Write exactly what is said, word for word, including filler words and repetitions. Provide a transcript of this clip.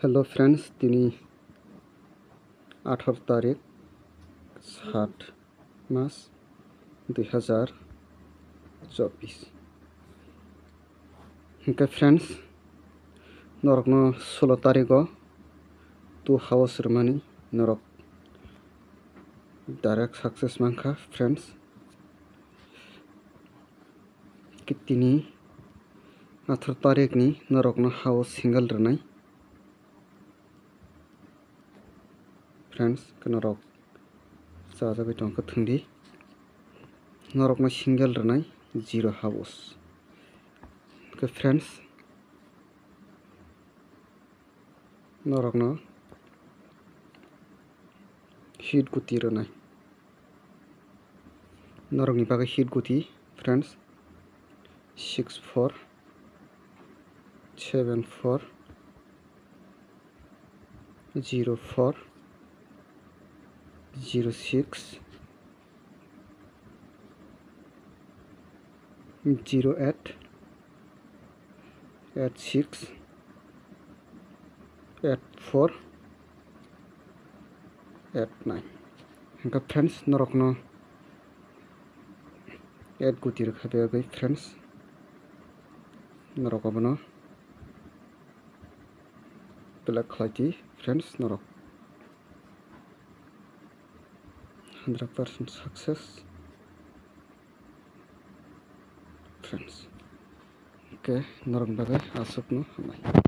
Hello friends, tini atharo tarik, sat mas, dui hazar chobbish. Hwnkhe friends, norokno solo tarigo two house rwmani norok direct success mankha friends. Tini atharo tarikni norokno house single rwnai. Friends, khe norok chajagwi tongkha thwngdi. Norokno single rwnai zero house. Khe friends, norokno hit guti rwnai. Norokni bagwi hit guti, friends, six four, seven four, zero four, zero six, zero eight, eight six, eight four, eight nine. Hwnkhe friends, norokno eight guti rwkha bagwi friends, norok abono select khlaidi friends, norok hundred percent success. Friends, okay, norok bagwi aswkno hambai.